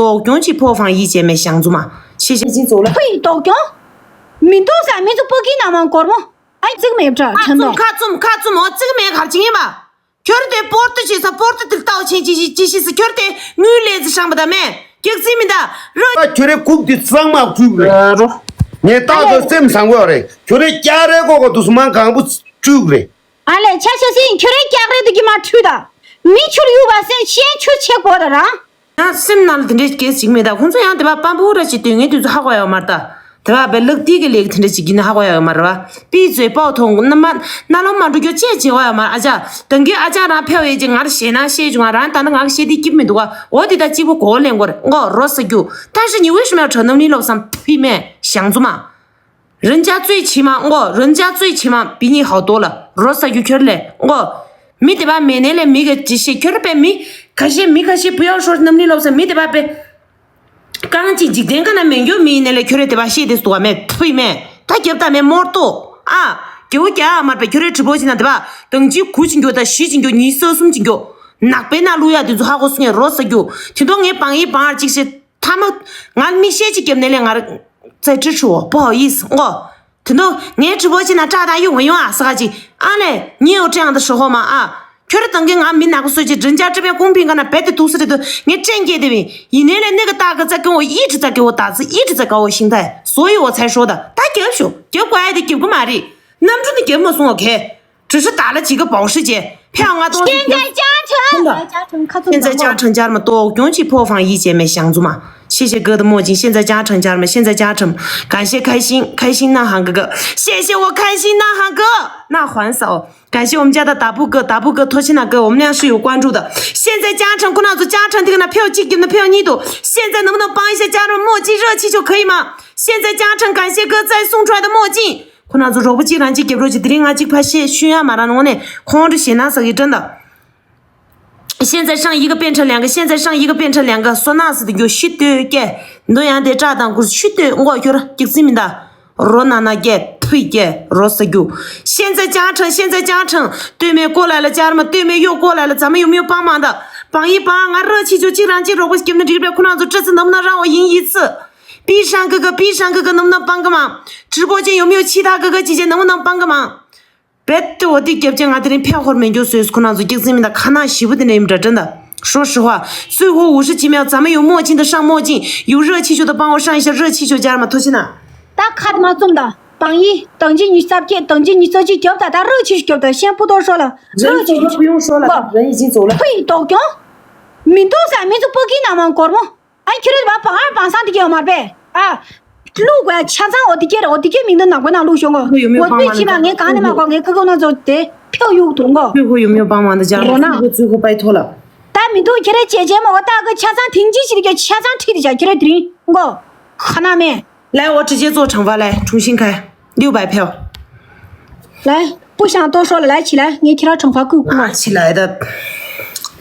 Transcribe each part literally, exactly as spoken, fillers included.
དོག་གྱོང་ཅིག་ཕོག་ཕང་ཡིད་བྱས་མེད་ཞང་ཚུ་མ། ཤེས་ཤེས་ཅིག་ཙོག་ལ། ཕུ་ཡི་དོག་གྱོང་། མི་འདུག་ས་མི་ཚུ་ཕ་གི་ནང་མ་སྒོར་མོ། ཨ་ཙིག་མེད་པྲ་ཁ་ཁྲན་བཙུམ་ཏོ། ཁ་བཙུམ་ཁ་བཙུམ་འོ་ཙིག་མེད་གར་ཅིག་ཡིན་པ། ཁྱོད་དེ་པོར་ཏི་བྱེད་ས་པོར་ཏི་དེ་ལྟ་བ་ཆེན་ཅི་ཞིག་ཅི་ཞིག་སི་ཁྱོད་དེ་དངུལ་ལས་ཟི་ཧྲང་པ་ད་མེད། སྐྱག་རྫི་མི་འདའ་རོ། ད་ཁྱོད་རའི་རྐུབ་དེ་གཙང་མ་བཀྲུས་རེད། ཨ་རོ། ངས་ཏག་ཏག་སེམས་བཟང་པོ་ཡོད་རེད། ཁྱོད་རའི་སྐྱག་རའི་ཀོ་ཀོ་དུ་སུ་མང་གང་པོ་བཀྲུས་རེད། ཨ་ལས་ཆ་ཤ་སི་ཁྱོད་རའི་སྐྱག་རའི་དུ་གི་མ་བཀྲུས་ད། མི་ཆུར་གཡུག་པ་སེམས་ཤན་ཆུ་ཆེ་གོ་ད་རང་། ཡང་སེམས་ནང་ལ་དེ་འདྲའི་སྐད་ཅིག་མེད་ད། ཁོང་ཚོ་ཡང་དེ་བ་པམ་པུ་ར་ཅིག་སྟོན་ངེས་དུས་ཚོད་ཧ་གོ་ཡོད་མ་རེད་ད། དེ་བ་བའི་ལག་ཏི་གི་ལེགས་དེ་འདྲ་ཅིག་ཡིན་ན་ཧ་གོ་ཡོད་མ་རེད་བ། པི་ཚོས་པའོ་ཐོང་ན་མ་ན་ལོ་མ་འགྲོ་རྒྱུ་ཅེས་བྱེད་གོ་ཡོད་མ་རེད། ཨ་ཅག་དང་གི་ཨ་ཅག་རང་ཕེ་བའི་ཅིག་ངར་ཞེ་ན་ཤེས་བྱུང་ང་རང་ད་ནི་ངག་ཤེས་དེ་སྐྱིབ་མི་འདུག་ག་འོ་དེ་ད་གཅིག་པོ་གོ་ལེན་གོ་རེད་ངོ་རོ་ས་རྒྱུ་ད་ཤི་ཉི་འོས་ཤི་མེད་གྲོ་ནམ་ནི་ལོབ་སམ་ཕི་མེ་ཞང་ཚུ་མ། རིན་ཅག་ཙུའི་ཆི་མ་ངོ་རིན་ཅག་ཙུའི་ཆི་མ་བི་ཉི་ཧའོ་ཏོ་ལ་རོ་ས་རྒྱུ་ཁྱོད་ལས་ངོ། མི་དེ་བ་མེ་ནེ་ལས་མི་ག་ཅི་ཤེས་ཁྱོད་པའི་མི་ཁ་ཤས་མི་ཁ་ཤས་བུ་ཡག་ཤོར་ནམ་ནི་ལོབ་ས་མི་དེ་བ་པའི། རྐང་གཅིག་འཇིག་རྟེན་ཀ་ན་མེ་འགྱོ་མི་ཡིན་ནེ་ལས་ཁྱོད་རེ་དེ་བ་ཤེས་དེ་སུ་བ་མེ་ཕུ་ཡི་མེ་ད་རྒྱབ་ད་མེ་མོར་ཏོ་ཨ། རྒྱ་བོ་རྒྱ་ཨ་མར་པའི་ཁྱོད་རེ་གྲི་པོ་ཅི་ན་དེ་བ་དང་ཅི་གུ་ཅི་འགྱོ་ད་ཤི་ཅི་འགྱོ་ཉི་ཤུ་རྩ་གསུམ་ཅི་འགྱོ། ནག་པའི་ན་ལུ་ཡ་དེ་ཚོ་ཧ་གོ་སུ་ངས་རོ་ས་རྒྱུ་དེ་དོ་ངས་བང་ཡི་བང་ཨར་ཅིག་ཤེས། ཐ་མ། ང་མིག་ཤེལ་གཅིག་བརྒྱབ་ནས་ལས་ང་ར། ཙེ་ཁྲི་ཧྲུའོ་པོ་ཧའོ་ཡིས་ངོ། དེ་ནོ་ངའི་གྲི་པོ་ཆེ་ན་སྐྲག་དང་གཡུག་མ་ཡོང་ཨ་ས་ག་ཅིག་ཨ་ལས་ཉི་འོ་ཁྲེང་དང་ཧྲི་ཧོ་མ་ཨ། ཁྱོད་ར་དང་གི་ང་མི་ནག་པོ་སོད་ཅིག་མགྲིན་ཆ་ཀྲི་པའི་ཀུང་ཕིང་ག་ན་བེད་དེ་ཐུག་ས་རེད་དུ་ངས་ཁྲེང་སྐྱེས་དེ་བི་ཡིན་ནའི་ལས་ནི་གི་ཏག་གི་ཙ་གི་འོ་ཡི་ཁྲི་ཙ་གི་འོ་ད་ཙི་ཡི་ཁྲི་ཙ་ག་འོ་ཤིང་ཐའི་སོ་ཡི་འོ་ཚའི་ཧྲོ་ད་ད་རྒྱབ་ཤོ་རྒྱབ་དགོས་ཡ་དེ་རྒྱབ་གི་མ་རེད། གནམ་གྲུ་ནི་རྒྱབ་མ་སོང་ཨོ་ཁེ། གྲི་ཧྲི་ད་ལ་ཅིག་གི་བའོ་ཧྲི་ཅེ། ཕེ་ང་ཏོང་ཤེན་ཙེ་ཅང་ཁྲང་ཁ་ཚོམ་ཤེན་ཙེ་ཅང་ཁྲང་ཅར་མ་ཏོག་གྱོང་ཅིག་ཕོ་ཧྥང་ཡི་ཅེ་མེ་ཞང་ཙུ་མ། ཤེ་ཤེ་གི་ཏི་མོ་ཅིང་ཤེན་ཙེ་ཅང་ཁྲང་ཅར་མ་ཤེན་ཙེ་ཅང་ཁྲང་། ག་ཤེ་ཁ་ཤིང་ཁ་ཤིང་ན་ཧང་གི་གི་ཤེ་ཤེ་འོ་ཁ་ཤིང་ན་ཧང་གི་ན་ཧོན་སའོ། ག་ཤེ་འོམ་ཅ་ད་ད་བུ་གི་ད་བུ་གི་ཐོ་ཤི་ན་གི་འོམ་ལེང་ཧྲི་ཡོ་ཀོན་ཀྲུ་ད། ཤེན་ཙེ་ཅང་ཁྲང་ཁུ་ན་ཙུ་ཅང་ཁྲང་ཏི་གི་ན་ཕེའོ་ཅིག་གི་ན་ཕེའོ་ཉིད་དུ་ཤེན་ཙེ་ནམ་ན་པང་ཤེ་ཅར་མ་མོ་ཅིག་ར་ཆི་ཆོ་གི་ཡི་མ། ཤེན་ཙེ་ཅང་ཁྲང་ག་ཤེ་གི་ཙའི་སུང་ཁྲོ་ད་མོ་ཅིག་ཁོ་ན་ཚོ་རོགས་པ་གཅིག་རང་གཅིག་རྒྱབ་རོགས་གཅིག་དེ་རིང་ང་གཅིག་ཕ་ཤེས་ཤུན་ཡ་མ་རང་ནོ་ནས་ཁོང་ཁྲི་ཞེ་ན་ས་གི་དྲན་ད། 现在上一个变成两个，现在上一个变成两个， སོ་ན་སི་དེ་འགྱོ་ཤི་ཏོ་སྐྱེ། འདོ་ཡང་དེ་སྐྲག་དང་ཁུར་ཤི་ཏོ་མགོ་ཁྱོར་སྐྱག་རྫི་མི་འདའ། རོ་ན་ན་སྐྱེ་ཕུ་སྐྱེ་རོ་ས་རྒྱུ། 现在加成，现在加成，对面过来了，家人们，对面又过来了，咱们有没有帮忙的？榜一榜，俺热气球竟然进入我们的这边，คุณ老祖这次能不能让我赢一次？ B山哥哥，B山哥哥，能不能帮个忙？直播间有没有其他哥哥姐姐，能不能帮个忙？别对我的姐姐，俺这里票号没有随时看到，就这面的看那媳妇的那一面，真的。说实话，最后五十几秒，咱们有墨镜的上墨镜，有热气球的帮我上一下热气球，家人们，托起呢。 ད་ཁ་དེ་མ་བཙུམ་ད། བང་ཡི་དང་ཅི་ཉི་ཤུ་རྩ་བརྒྱད་དང་ཅི་ཉི་ཤུ་རྩ་གཅིག་རྒྱབ་ད་ད་རོགས་ཆི་ཞིག་རྒྱབ་ད་ཤན་པུ་ཏོ་ཧྲོ་ལ། 人已经不用说了，人已经走了。 ཕུ་ཡི་དོག་གྱོང་། མི་འདུག་ས་མི་ཚོ་ཕ་གི་ནང་མ་སྒོར་མོ། ཨ་ཁྱོད་རེད་བ་བང་ཨར་བང་སང་དེ་གྱོ་མར་པས་ཨ། ལུག་ག་ཆ་ཚང་འོ་དེ་གྱེ་ར་འོ་དེ་གྱེ་མིང་དུ་ནག་པོ་ནང་ལུག་ཤོང་གོ། ཁོ་ཡོད་མེད་པང་མ་ལ་ཅི་མ་ངས་གང་ནས་མ་གོ་ངས་ཁ་ཁོ་ན་ཚོ་དེ་ཕེའུ་གཡུག་དུ་ངོ། ཁོས་ཁོ་ཡོད་མེད་པང་མ་ལ་ཅང་རོ་ན། ཁོ་ཚོས་ཁོ་པའི་ཐོག་ལ། ད་མི་འདུག་ཁྱེད་རེ་བྱེད་བྱེད་མ་འོ་ད་གི་ཆ་ཚང་དེང་ཅི་ཞིག་གི་ཆ་ཚང་ཁྲིད་དེ་བྱ་ཁྱེད་རེ་དེ་རིང་གོ། ཁ་ན་མེ། 来，我直接做惩罚，来，重新开，六百票。 来，不想多说了，来起来，你提了惩罚够不？ 拿起来的。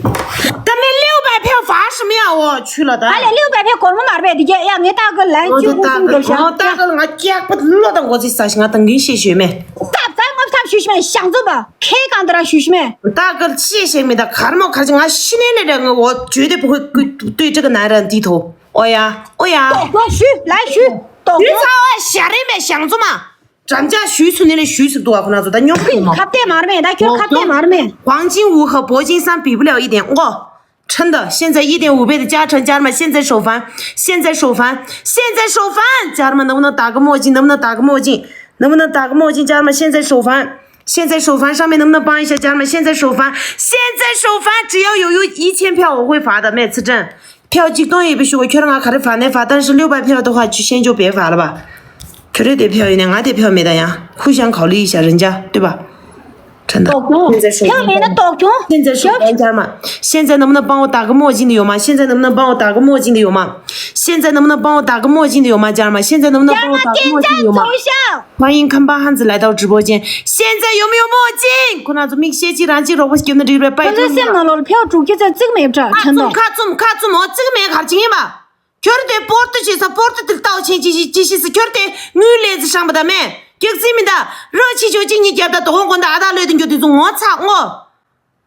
咱们六百票罚什么呀？我去了的。 ཨ་ལས་ལེའུ་བའི་ཕེ་སྒོར་མོ་མར་བས་འདི་གས་ཡ་ངས་ད་གི་ལན་ཅི་ཧུ་ཧུ་འགྲོ་ཤག་ད་གི་ང་སྐྱག་པ་ལོ་དང་འགོ་ཚིག་ས་ཞིག་ང་དང་གིན་ཤེས་ཞུས་མེད། ད་ད་ངོ་ཐབས་ཞུས་ཤི་མེད་ཞང་ཚོ་པ་ཁའི་གང་དུ་ར་ཞུས་ཤི་མེད། ད་གི་ཤེས་ཤེས་མེད་ད་གར་མོ་གར་ཅི་ང་ཤི་ནས་ལས་ར་ངོ་བོ་བརྗོད་དེ་བུ་ཁུ་ཁུ་ཏུས་ཀྲི་གི་ན་ར་འདི་ཐོ་ཨོ་ཡ་ཨོ་ཡ། ཏོག་ཏོག་ཞུས་ལན་ཞུས་ཏོག་ཏོག་ཞུས་ཚ་བ་ཞ་རེ་མེད་ཞང་ཚོ་མ། 涨价许存的嘞许是多少？可能是他牛皮嘛。 ཁ་གཏད་མར་མེད་ད་ཁྱོད་ཁ་གཏད་མར་མེད། 黄金五和铂金三比不了一点，我真的，现在一点五倍的加成，家人们，现在首发，现在首发，现在首发，家人们，能不能打个墨镜？能不能打个墨镜？能不能打个墨镜？家人们，现在首发，现在首发，上面能不能帮一下？家人们，现在首发，现在首发，只要有有一千票，我会发的，每次挣。 票几多也不许我， ཁྱོད་རང་ང་ག་རེ་发ནས发，但是六百票的话就先就别发了吧。 ཁྱོད་རེ་དེ་票ཡིན་ནས་ང་དེ་票མེད་ད་ཡང་互相考虑一下人家，对吧？真的。 ཏོག་ཏོག་现在首发票མེད་ན་ཏོག་ཏོག现在首发家人们，现在能不能帮我打个墨镜的有吗？现在能不能帮我打个墨镜的有吗？现在能不能帮我打个墨镜的有吗？家人们，现在能不能帮我打个墨镜的有吗？ 欢迎看巴汉子来到直播间。现在有没有墨镜？ ཁོ་ན་ཚོ་མིག་ཤེལ་གཅིག་རང་གཅིག་རོགས་པ་སྐྱོབ་ན་འགྲིག་རེད་པ། ཁོ་ཚོའི་སེམས་ནང་ལོགས་ལ་ཕེའུ་དྲུག་ཅུ་ཙམ་ཙིག་མེད་པྲ་ཁྲན་ཏོ། ཁ་བཙུམ་ཁ་བཙུམ་ཁ་བཙུམ་འོ་ཙིག་མེད་གར་ཅིག་ཡིན་པ། ཁྱོད་དེ་པོར་ཏི་བྱེད་ས་པོར་ཏི་དེ་ལྟ་བ་ཆེན་ཅི་ཞིག་ཅི་ཞིག་སི་ཁྱོད་དེ་དངུལ་ལས་ཟི་ཧྲང་པ་ད་མེད། སྐྱག་རྫི་མི་འདའ། རོ་ཆི་ཆོ་གཅིག་གཉིས་རྒྱབ་ད་དོ་དགོང་དགོང་ད་ཨ་ད་ལོས་དེ་འགྱོ་དུས་ཚོ་ངོ་ཚ་ངོ།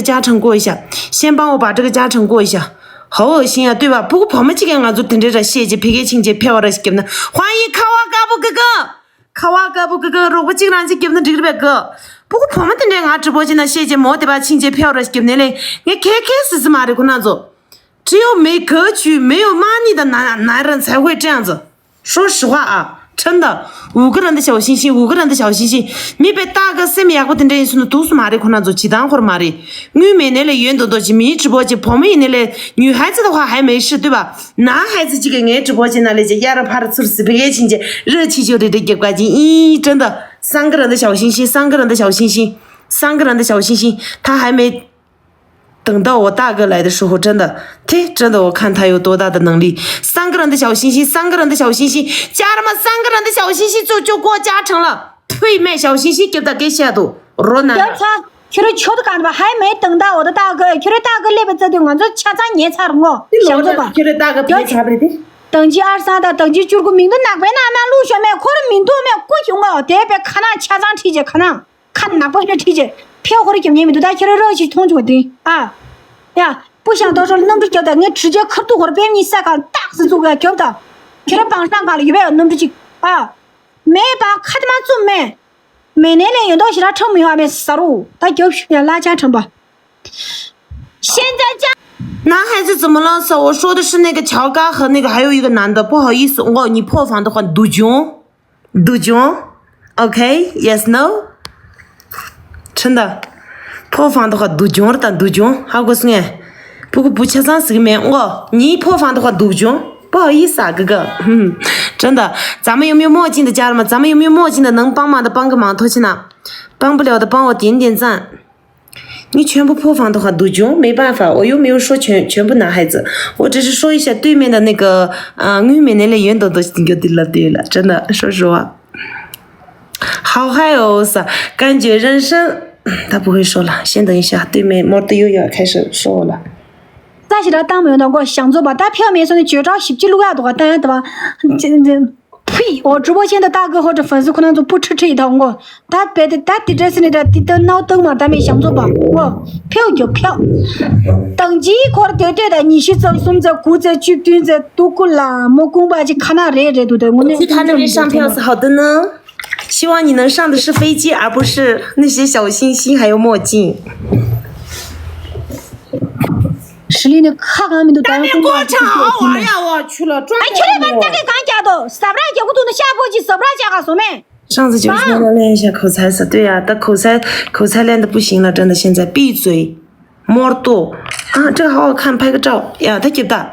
个家长过一下，先帮我把这个家长过一下。好恶心啊，对吧？不过婆婆这个俺做等着这谢谢皮给亲戚票了什么呢？欢迎卡哇嘎布哥哥，卡哇嘎布哥哥，如果经常去给那这个别哥，不过婆婆等着俺直播间的谢谢莫得把亲戚票了什么呢嘞？你开开始是嘛的，可能做。只有没格局、没有 money 的男男人才会这样子。说实话啊，真的，五个人的小心心，五个人的小心心，没被大哥 same 也不等这一次的毒死马的困难做鸡蛋或者马的，我每年的元旦都是迷直播间，旁边那类女孩子的话还没事，对吧？男孩子就给俺直播间那里就压着怕的吃死别个亲戚，热气球的这个关系，咦，真的，三个人的小心心，三个人的小心心，三个人的小心心，他还没 等到我大哥来的时候，真的，忒真的，我看他有多大的能力。三个人的小心心，三个人的小心心，家人们，三个人的小心心就就过加成了。呸！卖小心心给他给吓到，罗南。调查，ཁྱོད་ཆོག་ག་ནས་ཧའི་མེད་དང་ད་འོ་ད་ད་གི་ཁྱོད་ད་གི་ཀླད་པ་བཙལ་དུས་ང་ཚོ་ཆ་ཚང་ཉན་ཚར་ངོ་། ཁྱོད་ད་གི་བེད་ཚར་བ་རེད་དེ། དང་ཅི་ཨར་སང་དང་དང་ཅི་བཅུར་གུ་མིང་དུ་ནག་པའི་ནང་ན་བླུགས་ཤོག་མེད་ཁོ་ར་མིང་དུ་མེད་ཀུ་བྱུང་ངོ་དེ་བས་ཁ་ནང་ཆ་ཚང་ཁྲིད་ཀྱི་ཁ་ནང་། ཁ་ནག་པོ་ཧེ་ཁྲིད་ཀྱི་ཕེའུ་ཧོར་གྱི་ཉེ་མི་འདུག་ད་ཁྱེད་རང་རོགས་ཤིག་མཐོང་བྱུང་བ་དེ་ཨ། ཡ། པུ་ཤང་ཏོ་ཧྲོལ་གནམ་གྲུ་རྒྱབ་ད་ངས་གྲུ་ཆད་ཁར་ཐུག་ཧོར་པེམ་གཉིས་ས་ཁར་ཏག་སི་ཚུགས་ཡ་རྒྱོབ་ད། ཁྱེད་རང་བང་སྲང་གང་ལ་ཡོད་པའི་གནམ་གྲུ་ཅིག་ཨ། མེད་པ་ཁ་དེ་མ་བཙུམ་མེད། མེ་ནས་ལས་ཡོད་མདོག་ཞེ་དྲག་ཁྲོམ་ཡོང་བ་མེད་ཟ་རུ་ད་རྒྱོབ་ཤུགས་ཡ་གླ་ཆ་ཁྲམ་པ།现在家。男孩子怎么了？我说的是那个乔嘎和那个还有一个男的，不好意思，我你破防的话，杜鹃。 杜鹃。OK, yes, no? 真的。破防的话，杜鹃儿的杜鹃，好过是哎。不过不吃上是个面，我你破防的话，杜鹃，不好意思啊，哥哥。嗯，真的，咱们有没有墨镜的家人们？咱们有没有墨镜的能帮忙的帮个忙，托起呢？帮不了的帮我点点赞。 你全部破防的话，杜鹃没办法，我又没有说全全部男孩子，我只是说一下对面的那个啊，我们那里有很多都是个的了，对了，真的，说实话，好嗨哦，是感觉人生，他不会说了，先等一下，对面莫德又要开始说我了。 ས་ཞིག་ར་བཏང་མི་ཡོང་དང་གོ་ཞང་ཚོ་བ་ད་ཕེའུ་མེད་སོང་ནས་བཅོས་གྲྭ་ཞིབ་ཅི་བླུག་ཡག་འདུག་ག་ད་ཡང་དུ་བ། ཕི་འོ་直播间的大哥或者粉丝 ཁོ་རང་ཚོ་སྤུ་ཁྲི་ཁྲི་ཡི་ད་འོང་གོ། ད་བེ་དེ་ད་དེ་འདྲ་སི་ནི་ད་དེ་ད་ནའོ་སྟག་མ་ད་མེད་ཞང་ཚོ་བ་འོ། ཕེའུ་རྒྱོབ་ཕེའུ། དང་ཅིའི་འཁོར་དེ་དེ་ད་ཉི་ཤུ་རྩ་གསུམ་རྩ་དགུ་རྩ་བཅུ་བདུན་རྩ་དུ་ཀུ་ལ་མོ་ཀུང་པ་ཅིག་ཁ་ན་རེ་རེ་འདུག་ད་དངོས་གནས། 去他那边上票是好的呢。希望你能上的是飞机，而不是那些小星星还有墨镜。 实力呢，看看没都当然会过场好玩呀！我去了，哎，去了吧，大概刚加的，啥不然结果都能下一步去，啥不然加个什么？上次九千多练一下口才是对呀，但口才口才练的不行了，真的现在闭嘴，摸肚啊，这个好好看，拍个照呀，他觉得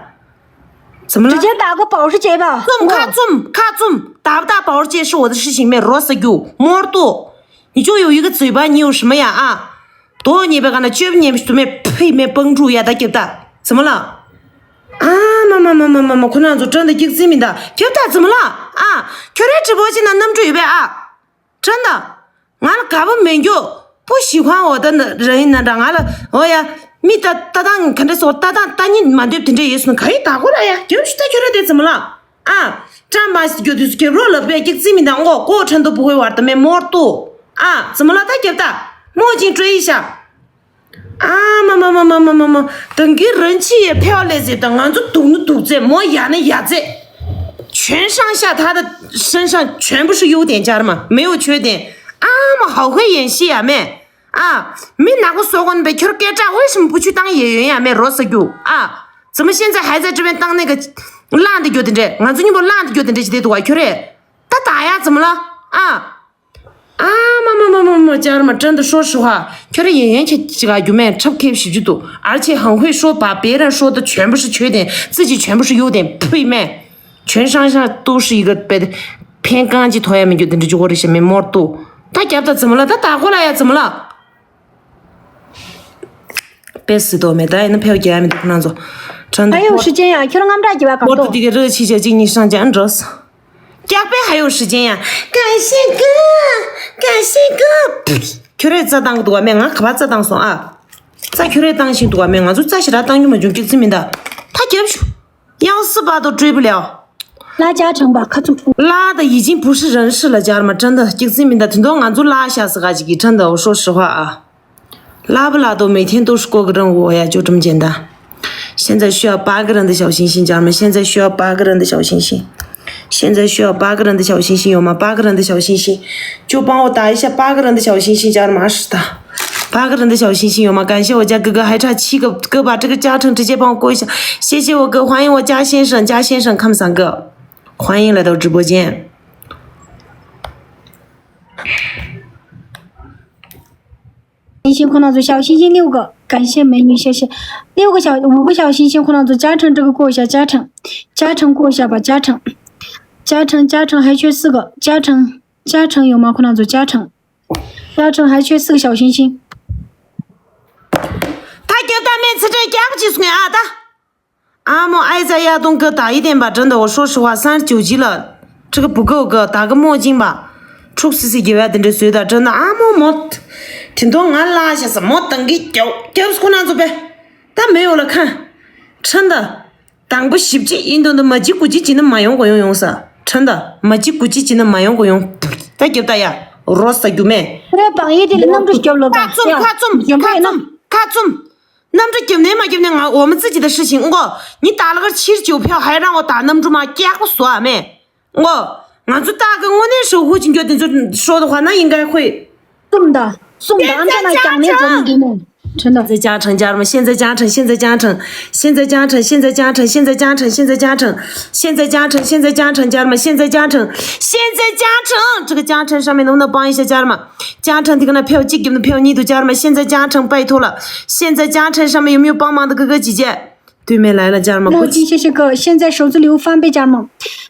怎么了？直接打个保时捷吧。 ཁ་བཙུམ་ཁ་བཙུམ། ད་ལྟ་པའོ་ཅེ་是我的事情མེད་རོ་ས་རྒྱུ་མོར་ཏོ། 你就有一个嘴巴，你有什么呀啊？多你别跟他绝不你没配没绷住呀，他给他怎么了？啊，妈妈妈妈妈妈，困难组真的一个致命的，给他怎么了啊？全是直播间的那么注意呗啊！真的，俺了嘎巴没有不喜欢我的人呢，让俺了，我呀，没搭搭档，看这说搭档，搭你蛮对，顶着也是可以打过来呀，就是他觉得得怎么了？ 啊，这样吧，有的时候了，别给致命的，我过程都不会玩的，没摸肚啊，怎么了？他给的墨镜追一下。啊，妈妈妈妈妈妈妈，等给人气也漂亮些的，俺就懂了懂这，莫演的演这，全上下他的身上全部是优点，家人们，没有缺点。啊，妈，好会演戏啊，妹。 啊，མི་ནག་པོ་བཟོ་དགོས་ནི་བས་ཁྱོད་སྐད་གྲགས་为什么不去当演员呀？མེད་རོ་ས་རྒྱུ་ཨ། 怎么现在还在这边当那个烂的角的这？俺子女不烂的角的这些都我去嘞。ད་ད་ཡ་怎么了？啊。啊，妈妈妈妈妈，家人们，真的说实话，觉得演员去这个就卖吃不开心就多，而且很会说，把别人说的全部是缺点，自己全部是优点，呸卖。 全身上都是一个白的，偏干净头也没觉得这句话里面没毛肚。他夹的怎么了？他打过来呀，怎么了？ དཔེ་སྲིད་དོ་མེད། ད་ཡིན་ན་ཕེའུ་རྒྱག་ཡ་མི་འདུག་ཁོ་རང་ཚོ། ཁྲན་ད་ཨ་ཡོ་ཧོ། ཧྲི་ཅན་ཡ་ཁྱོད་རང་རྔམ་དྲག་རྒྱབ་པ་གང་ཧོ་ཏོ་ཏོ། དེ་གི་རི་ཆི་ཆ་གཅིག་གཉིས་ཤང་ཅང་འགྲོ། སྐྱག་པའི་ཧ་ཡོ་ཧྲི་ཅན་ཡ།感谢哥，感谢哥。ཁྱོད་རས་རྩ་བཏང་གི་འདུག་བ་མེད། ང་ག་པར་རྩ་བཏང་སོང་ཨ། རྩ་ཁྱོད་རས་བཏང་བཞིན་འདུག་བ་མེད། ང་ཚོ་རྩ་ཞེ་དྲག་བཏང་རྒྱུ་མ་བྱུང་། སྐྱག་རྫུན་མིན་ད། ད་རྒྱབ་ཤོག་ཡང་སི་པ་དོ་ཀྲོས་པུ་ལེའོ། 辣家常吧，快走。 辣的已经不是人事了，家人们，真的，སྐྱག་རྫུན་མིན་ད། དེ་འདོ་ང་ཚོ་辣下死嘎几个，真的，我说实话啊。辣不辣都每天都是过个任务，我要就这么简单。现在需要八个人的小心心，家人们，现在需要八个人的小心心。现在需要八个人的小心心，有吗？八个人的小心心，就帮我打一下八个人的小心心，家人们，是的。 八个人的小心心有吗？感谢我家哥哥，还差七个，哥把这个加成直接帮我过一下，谢谢我哥，欢迎我加先生，加先生，看不上哥，欢迎来到直播间。 星星空档组小星星六个，感谢美女，谢谢。六个小，五个小星星空档组加成这个过一下，加成，加成过一下吧，加成，加成，加成还缺四个，加成，加成有吗？空档组加成。 标准还缺四个小星星。 ད་རྒྱབ་ད་མེད་ཚེ་ཁྲལ་རྒྱག་ཅིག་སོང་ཡ་ཨ་ད། ཨ་མོ་ཨའི་ཙ་ཡ་གདོང་ཀི་ད་ཡི་བསྟན་པ་དྲན་ད། འོ་ཧྲོ་ཧྲི་ཧྭ་སང་ཅུ་ཅི་ལ། ཁྲི་གི་བུ་གི་གི་ད་གི་མོ་ཅིང་པ། ཁྲུག་སི་སི་རྒྱབ་ཡ་དེ་འདྲ་བཟོས་ད་དྲན་ད། ཨ་མོ་མོ། དེ་འདོ་ང་ལ་ཤ་ས་མོ་ཏང་གི་རྒྱབ་རྒྱབ་ཁོ་ན་ཚོ་པས། ད་མེ་ཡོ་ལ་ཁ། ཁྲན་ད། དང་པོ་ཞིབ་ཅིག་ཡིན་དོན་དུ་མ་ཅིག་གུ་ཅིག་ཅི་ནི་མ་ཡོང་གོ་ཡོང་ཡོང་ས། ཁྲན་ད། མ་ཅིག་གུ་ཅིག་ཅི་ནི་མ་ཡོང་གོ་ཡོང་། ད་རྒྱབ་ད་ཡ། རོ་ས་རྒྱུ་མེ། ཁོ་རའི་བང་ཡིག་དེ་ལ་གནམ་གྲུ་རྒྱབ་ལོ་ཁ་བཙུམ་ཁ་བཙུམ་ཁ་བཙུམ་ཁ་བཙུམ། གནམ་གྲུ་རྒྱབ་ནས་མ་རྒྱབ་ནས་ང་འོ་མ་ཙི་ཅི་ད་ཧྲི་ཞིང་ངོ་། ཉི་ད་ལ་གར་ཕྱིར་བྱེའུ་ཕེའུ་ཧའི་རང་འོ་ད་གནམ་གྲུ་མ་སྐྱག་པ་བཟོ་ཨ་མེ། ངོ། ང་ཚོ་ཏག་གི་དངོས་གནས་ཧྲོ་ཧུ་ཅིང་གྱོ་དེ་ཚོ་ཧྲོ་དུ་ཧ་ན་ཡིན་གའི་ཧུའི། སུམ་ད། སུམ་ད་ཨ་འདྲ་ན་ཀྱང་ནས་འཛོམས་འདི་མོ། ཁྲི་འདི། 现在加成，家人们，现在加成，现在加成，现在加成，现在加成，现在加成，现在加成，现在加成，现在加成，家人们，现在加成，现在加成，这个加成上面能不能帮一下，家人们？加成这个呢，票几给的票你都，家人们，现在加成，拜托了，现在加成上面有没有帮忙的哥哥姐姐？ 对面来了，家人们，梦境谢谢哥，现在首次礼物翻倍，家人们。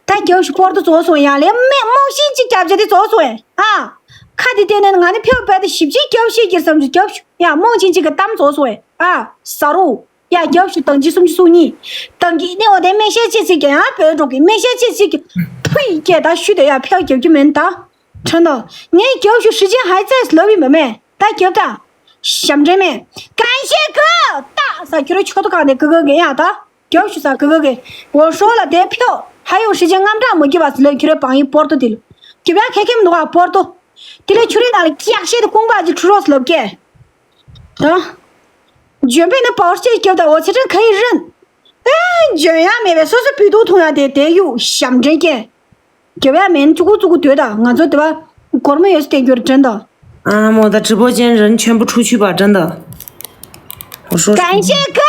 ད་རྒྱབ་ཤུ་པོར་ཏོ་རྫོགས་སོང་ཡ་ལེ་མེ་རྨོངས་ཤིང་གཅིག་རྒྱབ་བྱ་དེ་རྫོགས་སོང་ཨེ། ཨ། ཁ་དེ་བལྟས་ནས་ང་ནི་ཕེའུ་བལ་དེ་ཞིབ་ཅིག་རྒྱབ་ཤེས་ཀྱིར་བསམ་ཅིག་རྒྱབ་ཤུ་ཡ་རྨོངས་ཤིང་གཅིག་གི་གཏམ་རྫོགས་སོང་ཨེ། ཨ། ཟ་རུ། ཡ་རྒྱབ་ཤུ་དང་ཅི་སུམ་ཅི་སུ་གཉིས། དང་གི་ནི་འོ་དེ་མེ་ཤེས་ཅི་ཚིག་གི་ཡ་བོད་འགྲོ་གི་མེ་ཤེས་ཅི་ཚིག་གི་ཕུ་ཡི་སྐད་ད་ཤུ་དེ་ཡ་ཕེའུ་རྒྱབ་རྒྱུ་མིན་ད། ཁྲོན་ཏོ། ངའི་རྒྱབ་ཤུ་ཧྲི་ཅན་ཧའི་ཙེས་ལབ་ཡིན་པ་མེད། ད་རྒྱབ་ད། ཞབས་འདྲེན་མེད། 感谢哥。ད་ས་ཁྱོད་ར་ཆོག་ཏུ་གང་ནས་ཀི་ཀི་གི་ཡ་ད། རྒྱབ་ཤུ་ས་ཀི་ཀི་གི་འོ་ཧྲོ་ལ་དེ་ཕེའུ། ཧ་ཡོ་ཧྲི་ཅན་རྔམ་དྲག་མོ་རྒྱབ་པ་ལ་ཁྱོད་རའི་བང་ཡིག་པོར་ཏོ་དེ་ལ། རྒྱབ་ཡ་ཁེ་ཁེ་མི་འདུག་ཨ་པོར་ཏོ། དེ་ལས་ཁྱོད་རའི་ནང་ལ་ཀྱག་ཤེད་དུ་ཁུང་པ་ཅིག་ཁྲུ་རོགས་ལབ་ཀྱེ། ད། འཇོན་པས་ནི་པོར་ཤེད་རྒྱབ་ད་འོ་ཚེ་ཁྲན་ཁ་ཡི་རན། ཨེ་འཇོན་ཡ་མེད་པས་སོ་སོ་སྤུས་དུ་ཐུང་ཡ་དེ་དེ་ཡུ་ཞབས་འདྲེན་ཀྱེ། རྒྱབ་ཡ་མེད་ན་ཅུ་གུ་ཅུ་གུ་སྡོད་ད་ང་ཚོ་དེ་བ་སྒོར་མོ་ཡོད་སུ་བསྟན་རྒྱུ་རེད་དྲན་ད། 啊，我的直播间人全部出去吧，真的。我说实话。 感谢哥。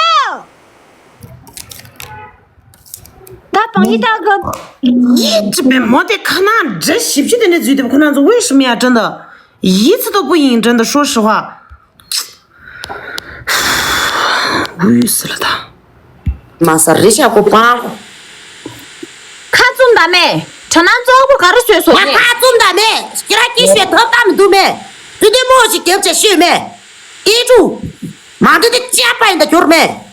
ད་བང་ཡིག་ད་གི་ཡིད་ཀྱི་མེ་མོ་དེ་ཁ་ན་འདྲེ་ཞིབ་ཞིབ་དེ་ནས་འཛུལ་དེ་ཁོ་ན་ཚོ་为什么呀？真的 ཡིད་ཚི་དོ་པོ་ཡིན་དྲན་ད། 说实话。 དབུས་སུ་ལ་ད། མ་ས་རི་ཤ་ཁོ་པང་། ཁ་བཙུམ་ད་མེ། དྲ་ནང་བཙོག་པོ་ག་རེ་བཟོས་སོང་ངས། ཁ་བཙུམ་ད་མེ། ཁྱེད་ར་ཀི་ཤེ་ཐབ་ད་མི་འདུག་མེ། དུ་དེ་མོ་ཞིག་རྒྱབ་ཆ་ཤོད་མེ། ཨེ་ཀྲུ། མ་འདི་དེ་ཅག་པ་ཡིན་ད་འགྱུར་མེ།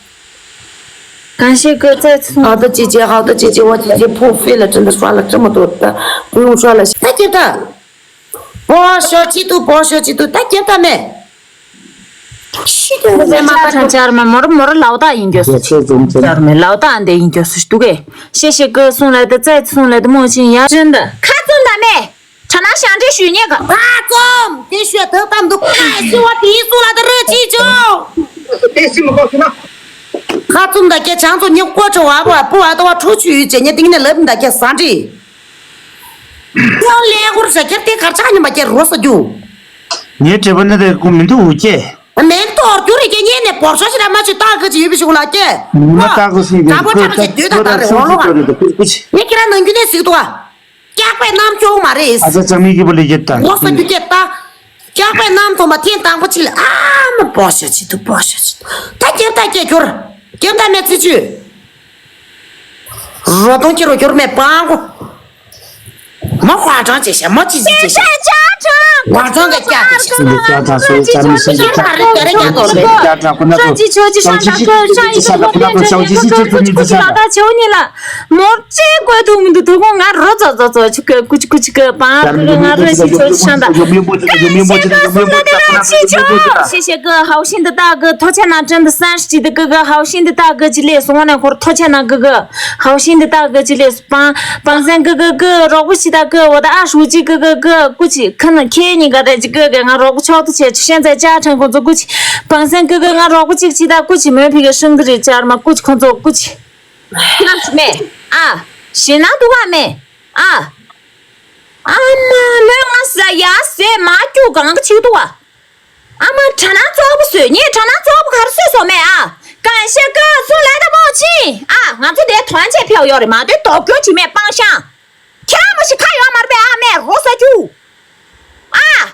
感谢哥再次送 好的姐姐，好的姐姐，我姐姐破费了，真的刷了这么多单，不用刷了。他觉得 བོ་ཤོ་ཅི་ཏུ་བོ་ཤོ་ཅི་ཏུ་ད་རྒྱབ་ད་མེ། ཤི་དེ་ཧུ་ཟེ་མ་ད་ཅང་ཅར་མ་མོར་མོར་ལའོ་ད་ཡིན་གྱོ་སུ་ཅར་མེ་ལའོ་ད་འདེ་ཡིན་གྱོ་སུ་ཏུ་གེ། ཤེ་ཤེ་ཀི་སུང་ལ་ད་ཙེ་སུང་ལ་ད་མོ་ཅིན་ཡ་ཅིན་ད། ཁ་ཙུམ་ད་མེ། ཁྲ་ན་ཤང་ཏྲེ་ཞུ་ཉེ་ག་ཁ་ཙུམ་དེ་ཤོད་ད་ད་འདུག་ཁ་ཤི་བ་དེ་སུང་ལ་ད་རེ་ཅི་ཅོ། དེ་ཤི་མ་གོ་ཤི་ན། ཁ་ཙུམ་ད་ཀྱེ་ཆང་ཚོ་ཉེ་ཀོ་ཅོ་བ་བ་པོ་བ་ད་བ་ཁྲུ་ཆུ་ཡུ་ཅེ་ཉེ་ཏིང་ནེ་ལབ་ད་ཀྱེ་ས་ཏྲི། ཁོ་ལས་ཁུར་ཟ་ཁྱེར་དེ་གར་ཆག་ཉམས་པ་ཁྱེར་རོ་ས་རྒྱུ། ངའི་དྲེ་པོ་ནི་དེ་ཀུ་མི་འདུག་ཀྱེ། མེན་ཏོར་རྒྱུ་རེ་ཀྱེ་ཉེ་ནས་བོར་ཤོ་ཞི་ར་མ་ཆུ་ཏག་གི་ཅི་ཡོད་པི་ཤུག་ལ་ཀྱེ། མ་ཏག་གི་སི་ཡོད་དྲ་པོ་ཀུ་ཏག་ཅི་སྡོད་ད་ད་རེ་འོ་ལོ་བ། ཀུ་ཅི། ངས་ཁྱེད་རང་ནང་རྒྱུ་ནས་ཟིག་ཏོ་བ། སྐྱག་པའི་རྣམ་ཅོག་མ་རེད། ཨ་ཙ་ཙ་མི་གི་པོ་ལི་ཀྱེ་ད། རོ་ས་རྒྱུ་ཀྱེ་ད། སྐྱག་པའི་རྣམ་ཐོག་མ་ཐེན་དང་པོ་ཅི་ལ་ཨ་མ་བོར་ཤོ་ཅི་ཏུ་བོར་ཤོ་ཅི་ཏུ་ད་ཀྱེ་ད་ཀྱེ་གྱུར། ཀྱེ་ད་མེ་ཙི་ཅུ། རོ་སྟོང་ཁྱེར་རོ་ཁྱེར་མེད་པང་གོ། མ་ཧ་ཅང་ཅེ་ཤ་མ་ཅི་ཅི་ཅེ་ཤ། ང་ཚང་གི་སྐྱ་དེ་ཤི་སོང་། སྐྱ་དང་སོའི་རྩ་མི་སྲིད་ཀྱི་སྐྱ། སྐྱ་དང་ཁོ་ན་ཚོ་ཅི་ཆོག་ཅི་ཤ་དང་ཁོ་ཅི་ཤ་དང་ཁོ་ན་ཚོ་ཤ་ཅི་ཤི་ཅི་ཚོ་ཉིད་དུ་ཤ། ལ་ད་ཆེའུ་ཉིད་ལ་མོར་ཅི་བཀོད་ཐུབ་མི་འདུག་ཐུག་ཁོང་ང་རོ་ཙོ་ཙོ་ཙོ་ཆུ་ཀ་ཀུ་ཅི་ཀུ་ཅི་ཀ་པང་ཀུ་ཀུ་ང་རོ་ཅི་ཆོག་ཅི་ཤ་དང་ཀ་ཤ་ཀ་སུ་ལ་དེ་ལ་ཅི་ཆོག་ཤེ་ཤེ་ཀ་ཧའོ་ཤིན་དི་ཏ་ཀི་ཐོ་ཆེ་ན་ཁྲིན་དི་སན་ཤི་ཅི་དི་ཀི་ཀི་ཧའོ་ཤིན་དི་ཏ་ཀི་ཅི་ལེ་སོང་ནས་ཁོར་ཐོ་ཆེ་ན་ཀི་ཀི་ཧའོ་ཤིན་དི་ཏ་ཀི་ཅི་ལེ། པང་པང་སེང་ཀི་ཀི་ཀི་རོགས་པོ་ཤི་ད་ཀི་འོ་ད་ཨ་ཧྲུའུ་ཅི་ཀི་ཀི་ཀི་ཀུ་ཅི་ཁ་ན་ཁྱེད་གཉིས་ཀ་རེ་ཅི་ཀི་ཀི་ང་རོགས་པོ་ཆོག་ཏུ་བྱེད་ཅི་ཤེས་ཚེ་ཅག་ཕྲན་ཁོང་ཚོ་ཀུ་ཅི། པང་སེང་ཀི་ཀི་ང་རོགས་པོ་ཅིག་ཅི་ད་ཀུ་ཅི་མོས་ཕི་ཀི་ཧྲིང་ཀི་རེ་ཅར་མ་ཀུ་ཅི་ཁོང་ཚོ་ཀུ་ཅི། ལབ་ཅི་མེད་ཨ། ཞེ་ན་འདུག་ག་མེད་ཨ། ཨ་མ་ལོས་ང་ཟ་ཡ་ཟེ་མ་ཀྱུ་གང་གི་ཆིག་འདུག་ག་ཨ་མ་དྲ་ནང་བཙོག་པོ་བཟོས། ངས་དྲ་ནང་བཙོག་པོ་ག་རེ་བཟོས་སོང་མེད་ཨ། གང་ཤེས་ཀི་སུ་ལ་ད་མོ་ཆི་ཨ། ང་ཚོ་དེ་དོན་ཆེ་ཕེའུ་ཡོད་རེད་མ་དེ་དོགས་སྐྱོན་བྱེད་མེད་སྤང་ཤང་། ཁྱེད་རང་མ་ཤི་ཁ་ཡོད་མ་རེད་པས་ཨ་མས་རོ་ཟ་རྒྱུ། ཨ།